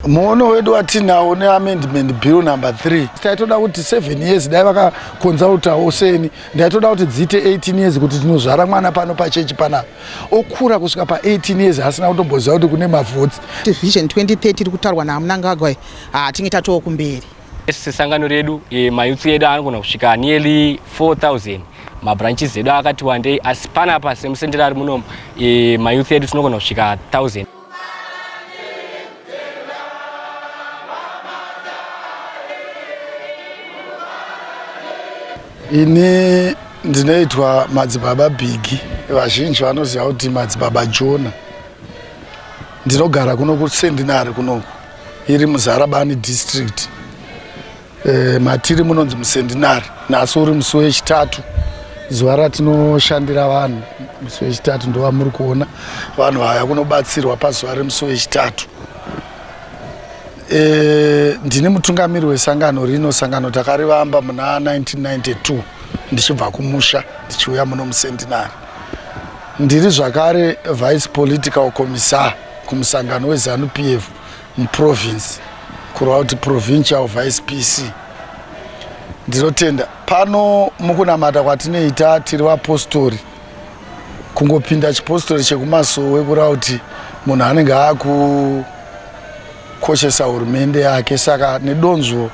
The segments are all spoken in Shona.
Muono wedu watinawo neamendment bill number 3, taitoda kuti 7 years, dai vakakonzautawo seni, ndaitoda kuti dziite 18 years, kuti tinozvara mwana pano pachechi panapa okura kusvika pa18 years asina kutomboziva kuti kune mavotes. Vision 2030 iri kutaurwa naMnangagwa, hatinge tatoo kumberi. Sesangano redu, mayouth edu anogona kusvika nearly 4000. Mabranches edu akati wandei, asi panapa semuCentenary munomu, mayouth edu tinogona kusvika 1000. Ini ndinoitwa Madzibaba Bhigi, vazhinji vanoziva kuti Madzibaba Jona. Ndinogara kuno kuCentenary kunoku, iri muZarabani District. Matiri munonzi muCentenary. Nhasi uri musi wechitatu, zuva ratinoshandira vanhu musi wechitatu. Ndovamuri kuona vanhu vaya kunobatsirwa pazuva remusi wechitatu. Ndini mutungamiri wesangano rino. Sangano takarivamba muna 1992 ndichibva kumusha ndichiuya muno muCentenary. Ndiri zvakare vice political commissar kumusangano weZANU PF muprovince, kureva kuti provincial vice PC. Ndinotenda. Pano mukunamata kwatinoita, tiri vapostori. Kungopinda chipostori chekumasowe, kureva kuti munhu anenge akukoshesa hurumende yake. Saka nedonzvo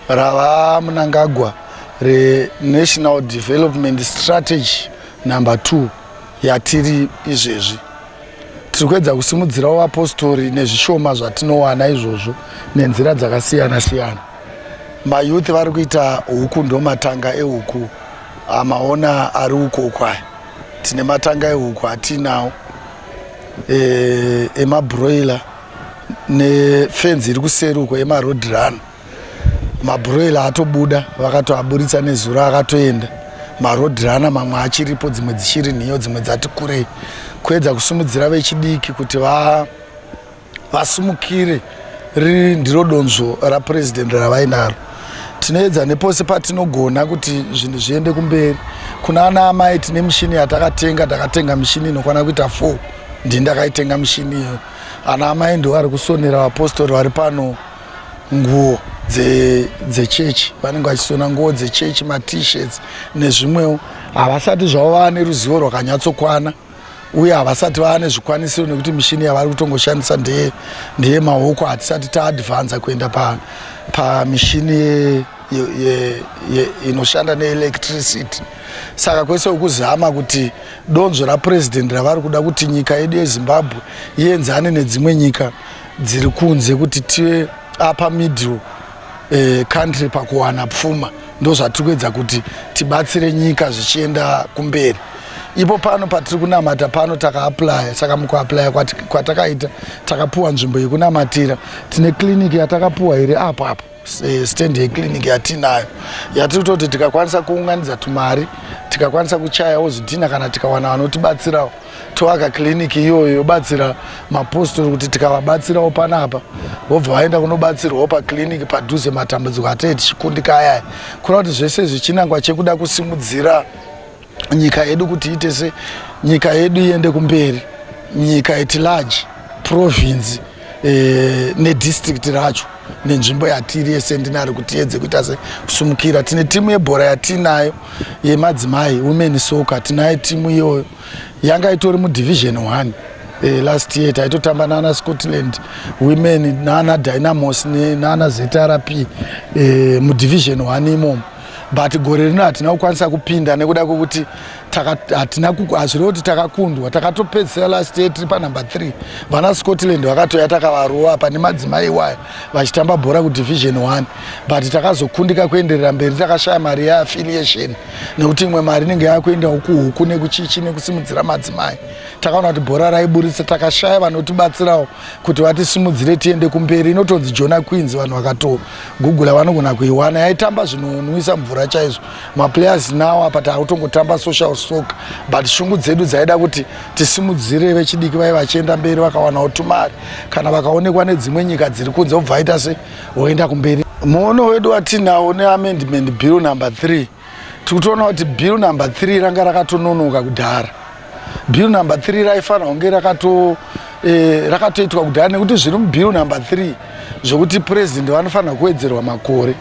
ravaMnangagwa reNational Development Strategy number 2 yatiri izvezvi, tiri kuedza kusimudzirawo vapostori nezvishoma zvatinowana izvozvo nenzira dzakasiyana siyana. Mayouth vari kuita huku, ndo matanga ehuku amaona ari ukoko aya. Tine matanga ehuku atinawo emabroiler, nefenzi iri kuseri uko emaroad run. Mabroiler atobuda, vakatoaburitsa nezuro, akatoenda. Maroad runner mamwe achiripo, dzimwe dzichiri nhiyo, dzimwe dzati kurei. Kuedza kusimudzira vechidiki kuti vasumukire, riri ndiro donzvo rapurezidendi ravainaro. Tinoedza nepose patinogona kuti zvinhu zviende kumberi. Kuna ana amai, tine mishini yatakatenga. Takatenga mishini inokwana kuita 4, ndini ndakaitenga mishini iyoyo. Ana amai ndo vari kusonera vapostori vari pano nguo dzechechi. Vanenge vachisona nguo dzechechi, maT-shirts nezvimwewo. Havasati zvavo vava neruzivo rwakanyatsokwana uye havasati vava nezvikwanisiro, nekuti mishini yavari kutongoshandisa ndeye maoko. Hatisati taadvanza kuenda pamishini inoshanda neelectricity. Saka kwese kuzama kuti donzvo rapurezidendi ravari kuda kuti nyika yedu yeZimbabwe ienzane nedzimwe nyika dziri kunze, kuti tive upper middle country pakuwana pfuma, ndo zvatiri kuedza kuti tibatsire nyika zvichienda kumberi. Ipo pano patiri kunamata pano, takaapplya. Saka mukuapplya kwatakaita, takapuwa nzvimbo yekunamatira. Tine kliniki yatakapuwa iri apo apo, stand yeclinic yatinayo, yatiri kutoti tikakwanisa kuunganidza tumari, tikakwanisa kuchayawo zvidhina, kana tikawana vanotibatsirawo, tovaka kliniki iyoyo yobatsira mapostori, kuti tikavabatsirawo panapa, vobva vaenda kunobatsirwawo pakliniki padhuze. Matambudziko atee tichikundika ayaya, kureva kuti zvese zvichinangwa chekuda kusimudzira nyika yedu, kuti iite se nyika yedu iende kumberi, nyika at large, province nedistrict racho nenzvimbo yatiri yeCentenary, kuti tiedze kuita se kusumukira. Tine timu yebhora yatinayo yemadzimai, women soccer. Tinayo timu iyoyo, yanga itori mudivision 1. Last year taitotamba nana Scotland Women, nana Dynamos, nana ZRP mudivision 1 imomo, but gore rino hatina kukwanisa kupinda nekuda kwekuti hatina, hazvirevo kuti takakundwa. Takatopedzisira last year tiri panumber 3. Vana Scotland vakatoya, takavarova pane madzimai iwaya vachitamba bhora kudivision 1, but takazokundika kuenderera mberi. Takashaya mari yeaffiliation, nekuti imwe mari inenge yakuendawo kuhuku nekuchichi nekusimudzira madzimai. Takaona kuti bhora raiburitsa, takashaya vanotibatsirawo kuti vatisimudzire tiende kumberi. Inotonzi Jona Queens, vanhu vakatogugula vanogona kuiwana. Yaitamba zvinonwisa mvura chaizvo. Maplayers now apa taakutongotamba social soccer, but shungu dzedu dzaida kuti tisimudzire vechidiki vai vachienda mberi, vakawanawo tumari, kana vakaonekwa nedzimwe nyika dziri kunze, vobva vaita se voenda kumberi. Muono wedu watinawo neamendment bill number 3, tiri kutoona kuti bill number 3 ranga rakatononoka kudhara. Bill number 3 raifanira kunge rakato Rakatoitwa kudhara nekuti zviri mubill number 3 zvokuti president vanofanira kuwedzerwa makore.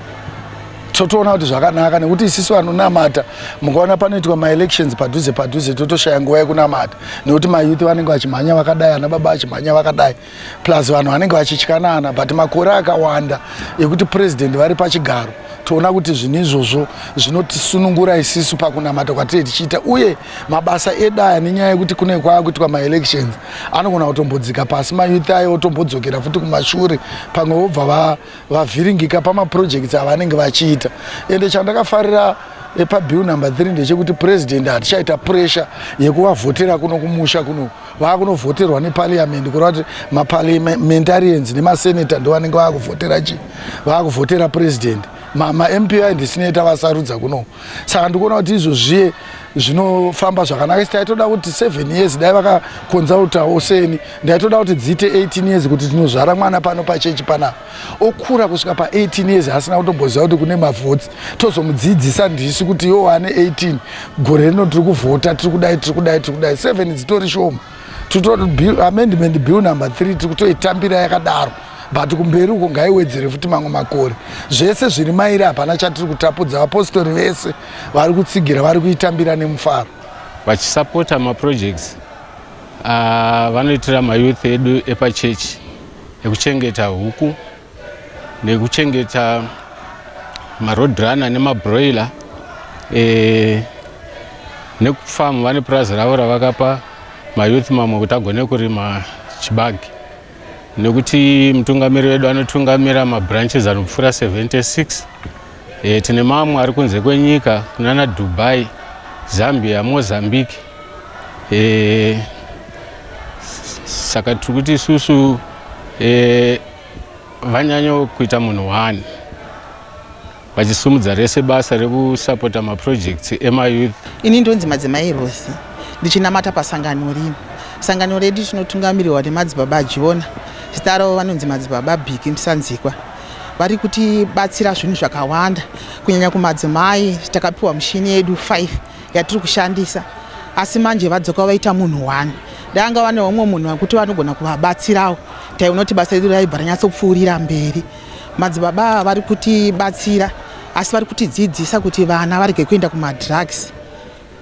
Totoona kuti zvakanaka nekuti isisu vanonamata, mukaona panoitwa maelections padhuze padhuze, totoshaya nguva yekunamata nekuti mayouth vanenge vachimhanya vakadai, ana baba vachimhanya vakadai, plus vanhu vanenge vachityanana. But makore akawanda ekuti president vari pachigaro, toona kuti zvinhu izvozvo zvinotisunungura isisu pakunamata kwatinee tichiita. Uye mabasa edu aya, nenyaya yekuti kune kwaakuitwa maelections, anogona kutombodzika pasi, mayouth ayo otombodzokera futi kumashure, pamwe vobva vavhiringika pamaprojects avanenge vachiita. Ende chandakafarira pabill number 3 ndechekuti president hatichaita pressure yekuvavhotera kuno kumusha kuno, vaakunovhoterwa neparliament, kureva kuti maparliamentarians nemasenata ndo vanenge vaakuvhotera chi vaakuvhotera president. MaMP ndisenator vasarudza kuno. Saka ndikuona kuti izvo zviye zvinofamba zvakanaka. Isi taitoda kuti 7 years, dai vakakonzautawo seni, ndaitoda kuti dziite 18 years, kuti tinozvara mwana pano pachechi panapa, okura kusvika pa18 years asina kutomboziva kuti kune mavhotsi. Tozomudzidzisa ndisi kuti iwo ane 18, gore rino tiri kuvhota, tiri kudai, tiri kudai, tiri kudai. 7 dzitori shoma. Amendment bill number 3 tiri kutoitambira yakadaro, but kumberi uko ngaiwedzere futi mamwe makore. Zvese zviri mairi, hapana chatiri kutapudza. Vapostori vese vari kutsigira, vari kuitambira nemufaro. Vachisapota maprojects vanoitira mayouth edu epachechi ekuchengeta huku nekuchengeta maroadrunner nemabroiler nekufamu. Vane purazi ravo ravakapa mayouth mamwe kuti agone kurima chibage, nekuti mutungamiri wedu anotungamira mabranches anopfuura 76. Tine mamwe ari kunze kwenyika, kunana Dubai, Zambia, Mozambique. Saka tiri kuti isusu vanyanya kuita munhu one, vachisumudza rese basa rekusapota maprojects emayouth. Ini ndonzi Madzimai Rosi, ndichinamata pasangano rino. Sangano redu tinotungamirirwa nemadzibaba Jona, zita ravo vanonzi Madzibaba Bhiki Musanzikwa. Vari kutibatsira zvinhu zvakawanda, kunyanya kumadzimai. Takapiwa mushini yedu 5 yatiri kushandisa, asi manje vadzoka vaita munhu 1. Dai anga vane umwe munhu wekuti vanogona kuvabatsirawo, taiona kuti basa redu raibva ranyatsopfuurira mberi. Madzibaba ava vari kutibatsira, asi vari kutidzidzisa kuti vana varege kuenda kumadrugs,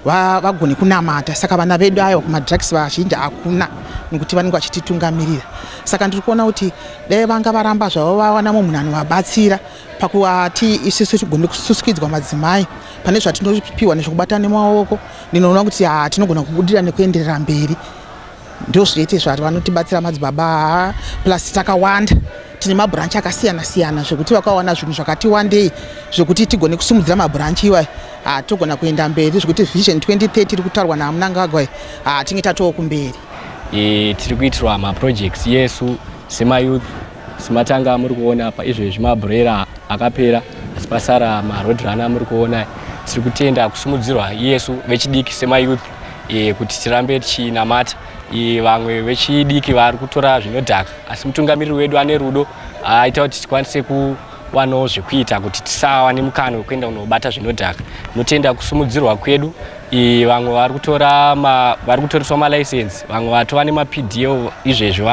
vagone kunamata. Saka vana vedu aiwa, kumadrugs vazhinji hakuna, nekuti vanenge vachititungamirira. Saka ndiri kuona kuti dai vanga varamba zvavo vawana mumwe munhu anovabatsira pakuati isusu tigone kususukidzwa madzimai pane zvatinopiwa nezvekubata nemaoko. Ndinoona kuti ha, tinogona kubudirira nekuenderera mberi. Ndo zvete zvati vanotibatsira madzibaba. Ha, plus takawanda, tine mabranch akasiyana siyana, zvekuti vakawana zvinhu zvakati wandei zvekuti tigone kusimudzira mabranch iwayo, ha, togona kuenda mberi, zvekuti Vision 2030 iri kutaurwa naMnangagwa, ha, tinge tatoo kumberi. Tiri kuitirwa maprojects yesu semayouth, sematanga amuri kuona apa izvezvi, mabroiler akapera, asi pasara maroadrunner amuri kuona. Tiri kutenda kusimudzirwa yesu vechidiki semayouth kuti tirambe tichinamata. Vamwe vechidiki vari kutora zvinodhaka, asi mutungamiriri wedu ane rudo, aita kuti tikwanise kuwanawo zvekuita kuti tisawa nemukana wekuenda kunobata zvinodhaka. Tinotenda kusimudzirwa kwedu. Vamwe vari kutora vari kutoreswa malicense, vamwe vatova nemaPDL izvezvi,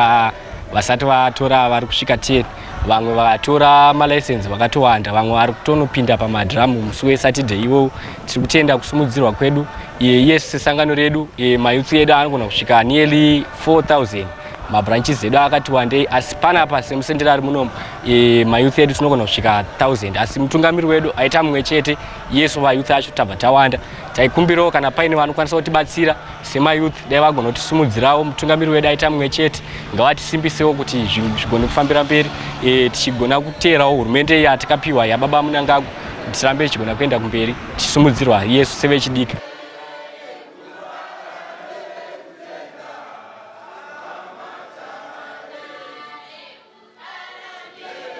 vasati vatora vari kusvika 10, vamwe vakatora malicense vakatowanda, vamwe vari kutonopinda pamadhiramu musi weSaturday iwowo. Tiri kutenda kusimudzirwa kwedu. Iyesu sesangano redu, mayouth edu anogona kusvika nearly 4000, mabranches edu akati wandei, asi panapa semucentrary munomu, mayouth edu tinogona kusvika 1000, asi mutungamiri wedu aita mumwe chete, yesu vayouth acho tabva tawanda. Taikumbirawo kana paine vanokwanisa kutibatsira semayouth, dai vagona kutisimudzirawo. Mutungamiri wedu aita mumwe chete, ngavatisimbisewo kuti zvinhu zvigone kufambira mberi, tichigona kuteerawo hurumende yatakapiwa yababa Mnangagwa, kuti tirambe tichigona kuenda kumberi, tichisimudzirwa yesu sevechidiki.